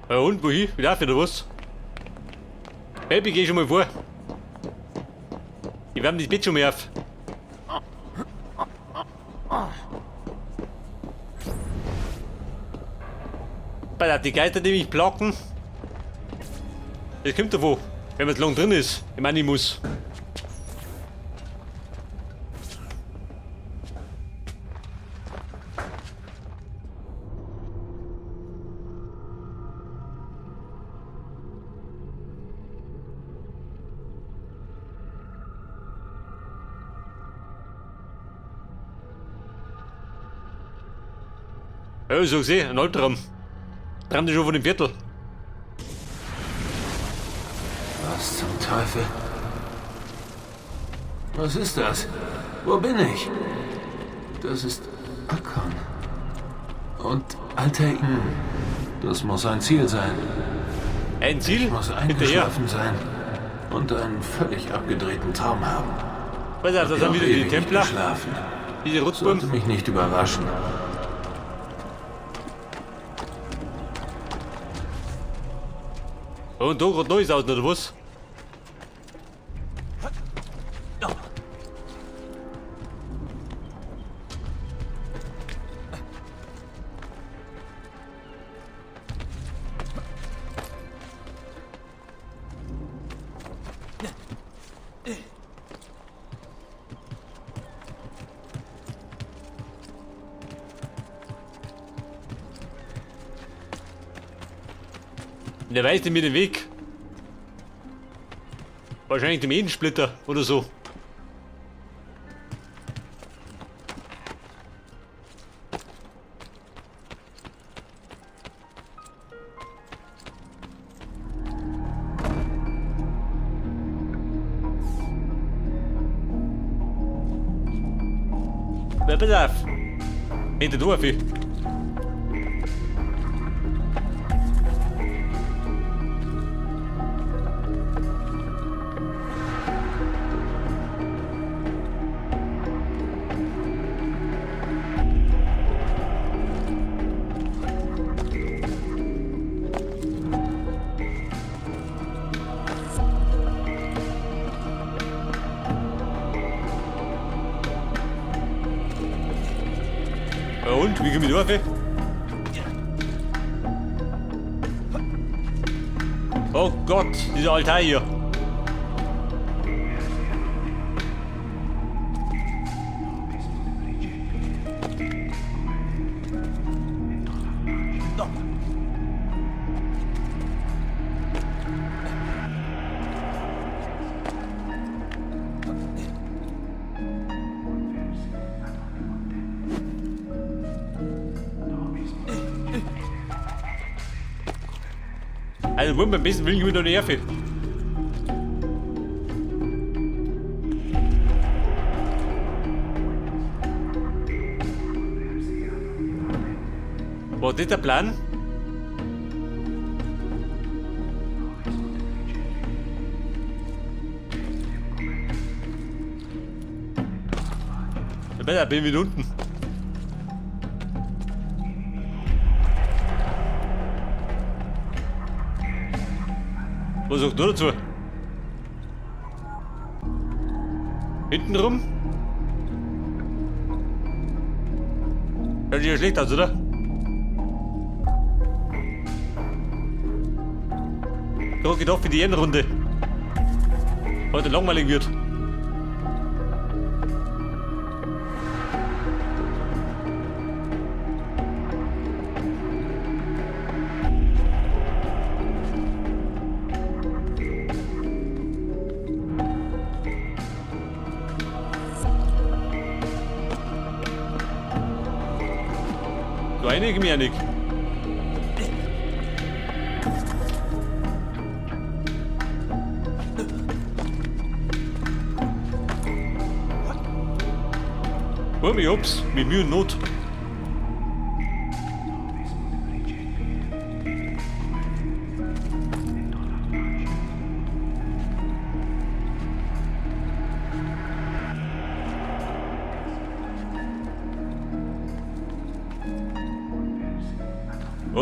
Ja, und wohin? Wieder auf, oder was? Baby, geh schon mal vor. Ich wärme das Bett schon mal auf. Bei die Geister, die mich placken. Das kommt davon, wenn man zu lang drin ist. Ich meine, ich muss. Ja, so gesehen, ein Albtraum. Träumt schon von dem Viertel. Was zum Teufel? Was ist das? Wo bin ich? Das ist Akkon. Und Altair. Das muss ein Ziel sein. Ein Ziel? Ich muss Hinterher. eingeschlafen sein und einen völlig abgedrehten Traum haben. Pass auf, da sind Auch wieder die ewig nicht Templer. Geschlafen. Diese Sollte Rotzbuben. mich nicht überraschen. Und da gerade neues aus, oder was? Und der weist mir den Weg. Wahrscheinlich dem Edensplitter oder so. Na, pass auf. Hinter du, Affi. Ja, und? Wie komme ich da rauf? Oh Gott, dieser Altar hier. Also, Wurm, beim besten Willen komme ich da nicht rauf. War das der Plan? Ja, besser, bin ich wieder unten. Was sagst du dazu? Hinten rum? Schaut sich ja schlecht aus, oder? Da geht auch für die Endrunde. Heute langweilig wird. Du einig mir nicht. Hol mich ups, mit Mühe und Not.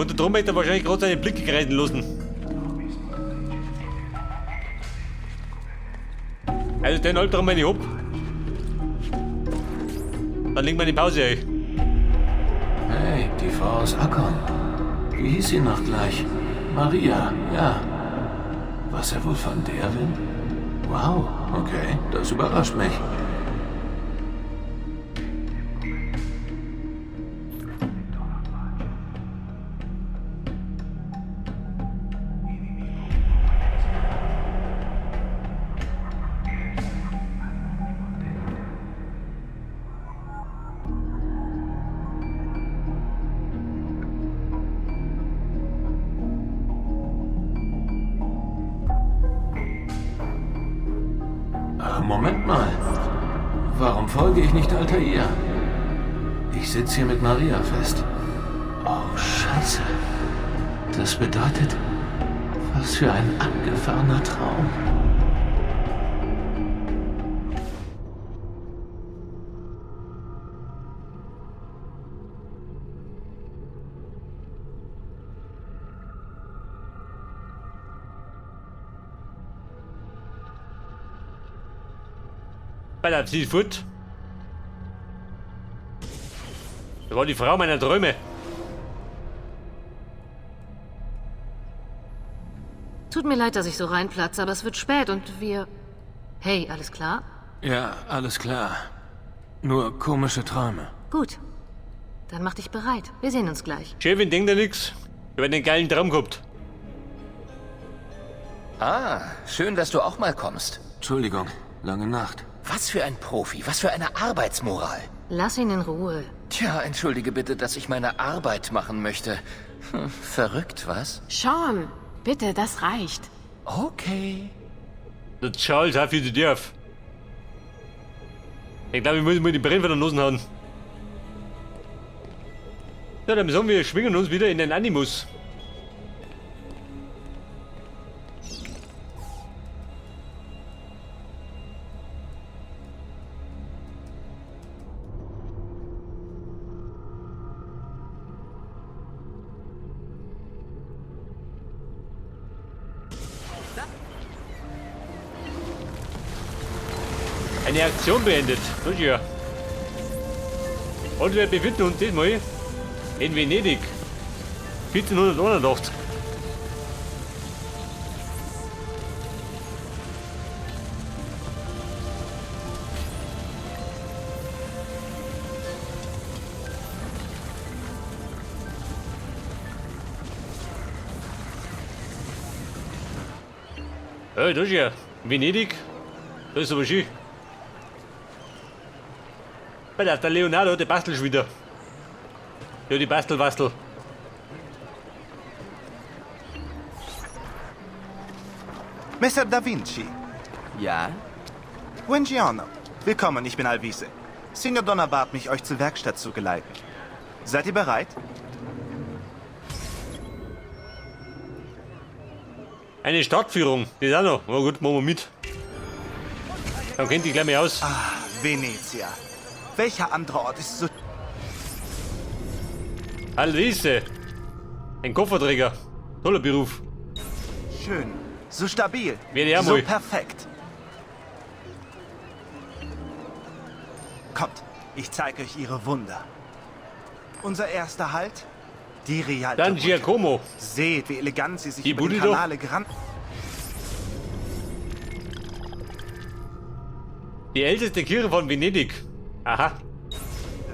Und darum möchte er wahrscheinlich gerade seine Blicke kreisen lassen. Also den Albtraum, wenn ich hab. Dann legen wir die Pause ein. Hey, die Frau aus Akkon. Wie hieß sie noch gleich? Maria, ja. Was er wohl von der will? Wow, okay, das überrascht mich. Moment mal. Warum folge ich nicht Altair? Ich sitze hier mit Maria fest. Oh, Scheiße. Das bedeutet, was für ein abgefahrener Traum. Bei der sie ist fort. Das war die Frau meiner Träume. Tut mir leid, dass ich so reinplatze, aber es wird spät und wir... Hey, alles klar? Ja, alles klar. Nur komische Träume. Gut. Dann mach dich bereit. Wir sehen uns gleich. Chefin denkt ja nix. Ich hab einen geilen Traum gehabt. Ah, schön, dass du auch mal kommst. Entschuldigung, lange Nacht. Was für ein Profi, was für eine Arbeitsmoral. Lass ihn in Ruhe. Tja, entschuldige bitte, dass ich meine Arbeit machen möchte. Verrückt, was? Sean, bitte, das reicht. Okay. Der Charles hat viel zu tief. Ich glaube, ich muss mir die Brillen von der Nase hauen. Ja, dann sagen wir, schwingen uns wieder in den Animus. Eine Aktion beendet. So ja. Und wir befinden uns diesmal in Venedig. 1481. Hey, das ist ja Venedig. Das ist aber schön. Der Leonardo, der bastelt schon wieder. Ja, die Bastelwastel. Messer da Vinci. Ja? Buongiorno. Willkommen, ich bin Alvise. Signor Donna bat mich, euch zur Werkstatt zu geleiten. Seid ihr bereit? Eine Stadtführung, das ist auch noch. Na gut, machen wir mit. Dann kennt die gleich mal aus. Ah, Venezia. Welcher andere Ort ist so... Alvise. Ein Kofferträger. Toller Beruf. Schön. So stabil. So mal. Perfekt. Kommt, ich zeige euch ihre Wunder. Unser erster Halt? Die Rialto. San Giacomo. Seht, wie elegant sie sich die über den Kanale Gran... Die älteste Kirche von Venedig. Aha.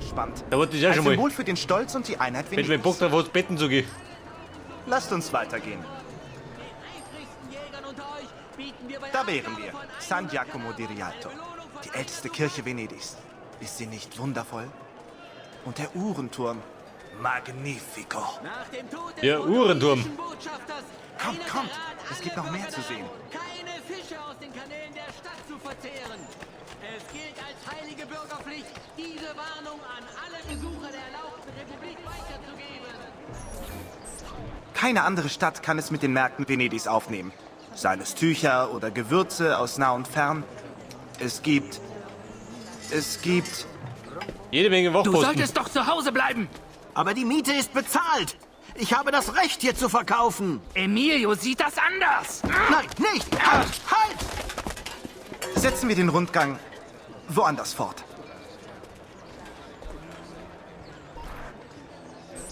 Spannend. Da wollte ich ja Ein schon mal. Symbol für den Stolz und die Einheit Wenn ich mit Bock Venedigs. drauf habe, Betten zu gehen. Lasst uns weitergehen. Da wären wir. San Giacomo di Rialto. Die älteste Kirche Venedigs. Ist sie nicht wundervoll? Und der Uhrenturm. Magnifico. Der Uhrenturm. Kommt, kommt. Es gibt noch mehr zu sehen. Keine Fische aus den Kanälen der Stadt zu verzehren. Es gilt als heilige Bürgerpflicht, diese Warnung an alle Besucher der erlaubten Republik weiterzugeben. Keine andere Stadt kann es mit den Märkten Venedigs aufnehmen. Seien es Tücher oder Gewürze aus nah und fern. Es gibt... Jede Menge Du Wachposten. solltest doch zu Hause bleiben! Aber die Miete ist bezahlt. Ich habe das Recht, hier zu verkaufen. Emilio sieht das anders. Nein, nicht! Halt! Halt! Setzen wir den Rundgang woanders fort.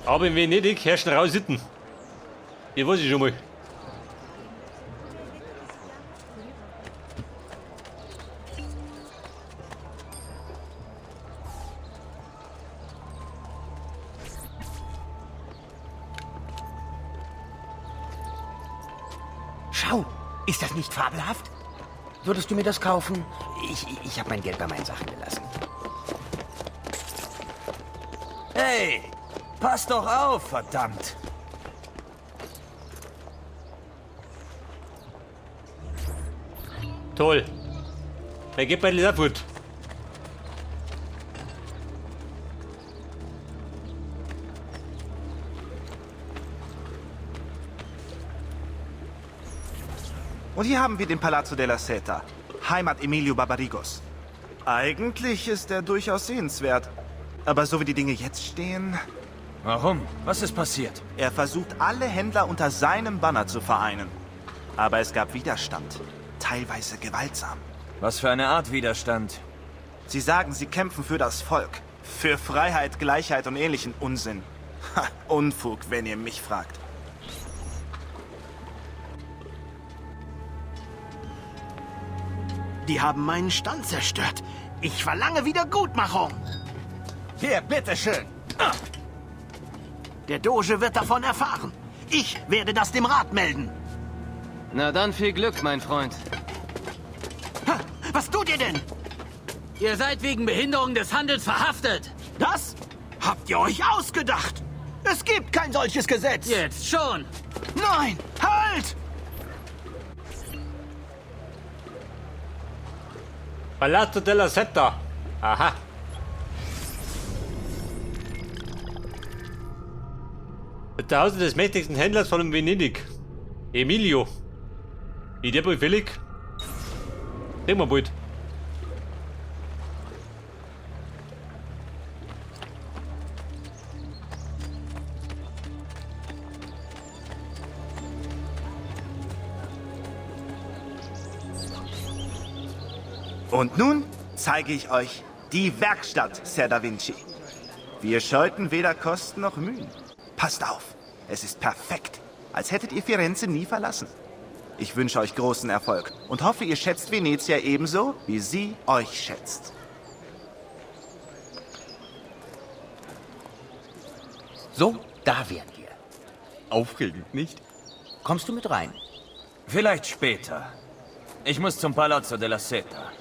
Aber in Venedig herrschen raue Sitten. Die weiß ich schon mal. Schau, ist das nicht fabelhaft? Würdest du mir das kaufen? Ich habe mein Geld bei meinen Sachen gelassen. Hey, pass doch auf, verdammt! Toll. Dann geht bei Lisa fort. Und hier haben wir den Palazzo della Seta, Heimat Emilio Barbarigos. Eigentlich ist er durchaus sehenswert. Aber so wie die Dinge jetzt stehen... Warum? Was ist passiert? Er versucht, alle Händler unter seinem Banner zu vereinen. Aber es gab Widerstand. Teilweise gewaltsam. Was für eine Art Widerstand? Sie sagen, sie kämpfen für das Volk. Für Freiheit, Gleichheit und ähnlichen Unsinn. Ha, Unfug, wenn ihr mich fragt. Die haben meinen Stand zerstört. Ich verlange Wiedergutmachung. Hier, bitteschön. Der Doge wird davon erfahren. Ich werde das dem Rat melden. Na dann viel Glück, mein Freund. Ha, was tut ihr denn? Ihr seid wegen Behinderung des Handels verhaftet. Das habt ihr euch ausgedacht. Es gibt kein solches Gesetz. Jetzt schon. Nein, halt! Palazzo della Seta. Aha. Das Hause des mächtigsten Händlers von Venedig. Emilio. Ist der bald fällig? Sehen wir bald. Und nun zeige ich euch die Werkstatt, Ser Da Vinci. Wir scheuten weder Kosten noch Mühen. Passt auf, es ist perfekt, als hättet ihr Firenze nie verlassen. Ich wünsche euch großen Erfolg und hoffe, ihr schätzt Venezia ebenso, wie sie euch schätzt. So, da wären wir. Aufregend, nicht? Kommst du mit rein? Vielleicht später. Ich muss zum Palazzo della Seta,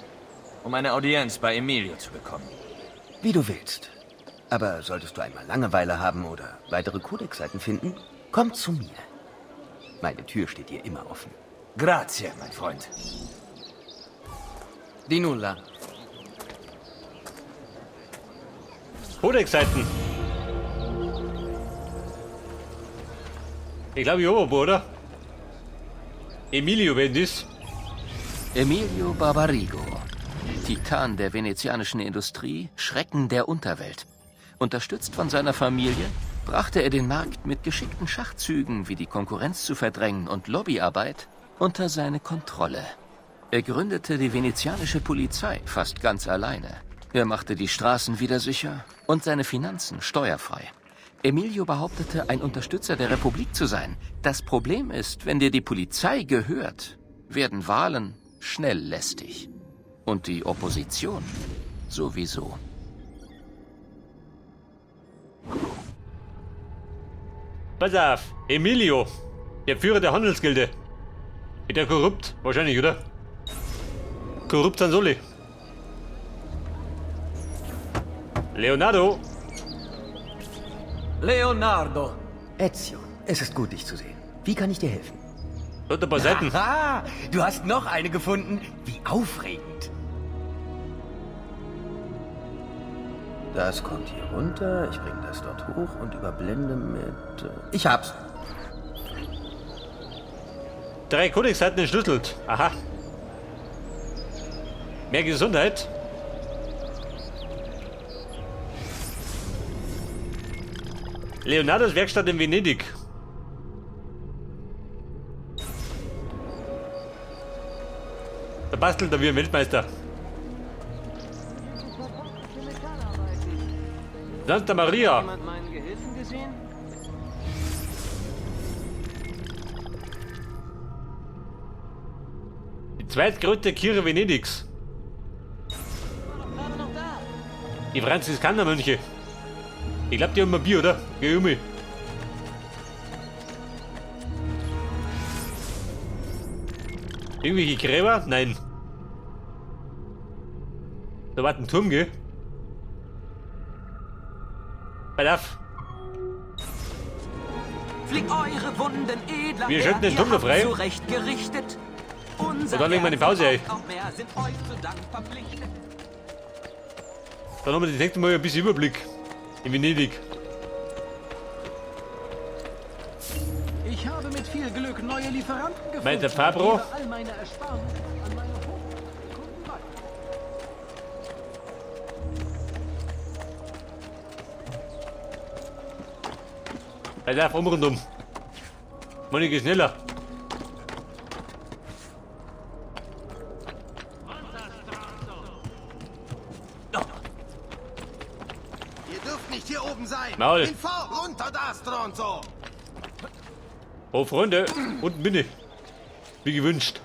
um eine Audienz bei Emilio zu bekommen. Wie du willst. Aber solltest du einmal Langeweile haben oder weitere Kodexseiten finden, komm zu mir. Meine Tür steht dir immer offen. Grazie, mein Freund. Di nulla. Kodexseiten. Ich glaube, ich hab ein paar, oder? Emilio, wenn das. Emilio Barbarigo, Titan der venezianischen Industrie, Schrecken der Unterwelt. Unterstützt von seiner Familie, brachte er den Markt mit geschickten Schachzügen, wie die Konkurrenz zu verdrängen und Lobbyarbeit, unter seine Kontrolle. Er gründete die venezianische Polizei fast ganz alleine. Er machte die Straßen wieder sicher und seine Finanzen steuerfrei. Emilio behauptete, ein Unterstützer der Republik zu sein. Das Problem ist, wenn dir die Polizei gehört, werden Wahlen schnell lästig. Und die Opposition sowieso. Pass auf, Emilio, der Führer der Handelsgilde. Ist der korrupt? Wahrscheinlich, oder? Korrupt sind alle. Leonardo. Leonardo. Ezio, es ist gut, dich zu sehen. Wie kann ich dir helfen? Dort ein paar Seiten. Ah, du hast noch eine gefunden. Wie aufregend. Das kommt hier runter. Ich bringe das dort hoch und überblende mit... Ich hab's. 3 Kodexseiten entschlüsselt. Aha. Mehr Gesundheit. Leonardos Werkstatt in Venedig. Da bastelt er wie ein Weltmeister. Santa Maria. Jemand meinen Gehilfen gesehen? Die zweitgrößte Kirche Venedigs. Die Franziskanermönche. Ich glaube, die haben ein Bier, oder? Geh um mich. Irgendwelche Gräber? Nein. Da war ein Turm, gell? Pass auf. Fliegt eure Wunden, edler Wir schalten den Turm noch frei. Zurecht gerichtet. Und dann legen wir eine Pause ein. Auch mehr sind euch zu Dank verpflichtet. Dann haben wir das nächste Mal ein bisschen Überblick. In Venedig. Ich habe mit viel Glück neue Lieferanten gefunden. Meint der Fabro? und gebe all meine Ersparnisse an meine hochwertigen Kunden weiter. Pass auf, um rundum. Monika ist schneller. Ihr dürft nicht hier oben sein. Maul. Hinfort, runter da, Stronzo. Oh, Freunde, unten bin ich. Wie gewünscht.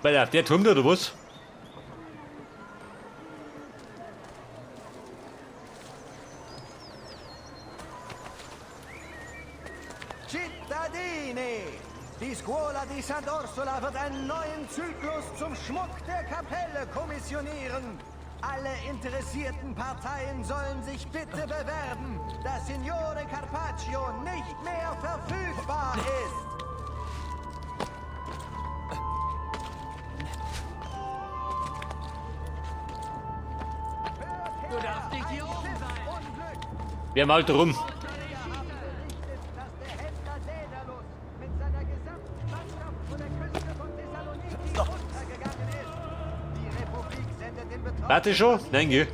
Pass auf, der Turm da, oder was? Cittadini! Die Scuola di Sant'Orsola wird einen neuen Zyklus zum Schmuck der Kapelle kommissionieren. Alle interessierten Parteien sollen sich bitte bewerben, da Signore Carpaccio nicht mehr verfügbar ist. Du darfst nicht hier oben sein. Wer malt rum? Warte schon? Nein, geh.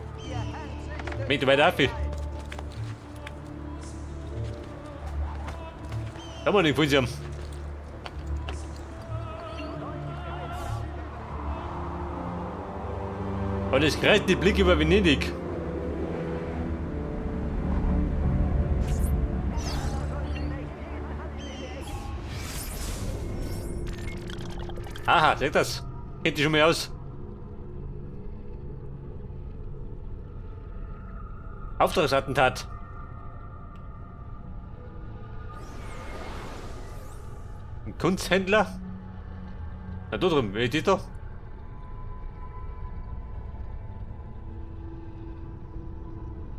Möchte weiter auf. Da mal nicht von sie. Und es kreist die Blick über Venedig. Aha, seht das? Kennt ihr schon mal aus? Auftragsattentat. Ein Kunsthändler? Na da drin, wer ist das da?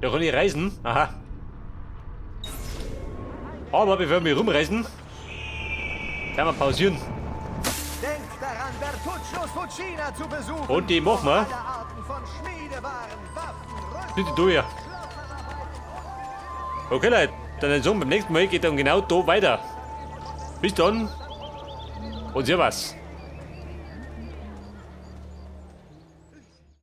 Da kann ich reisen. Aha. Aber bevor wir rumreisen, kann man pausieren. Denkt daran, Bertuccios Fucina zu besuchen. Und die machen wir. Alle Arten von Schmiedewaren, Waffen, Sind die da ja. Okay, Leute, dann so, beim nächsten Mal geht dann genau da weiter. Bis dann und servus.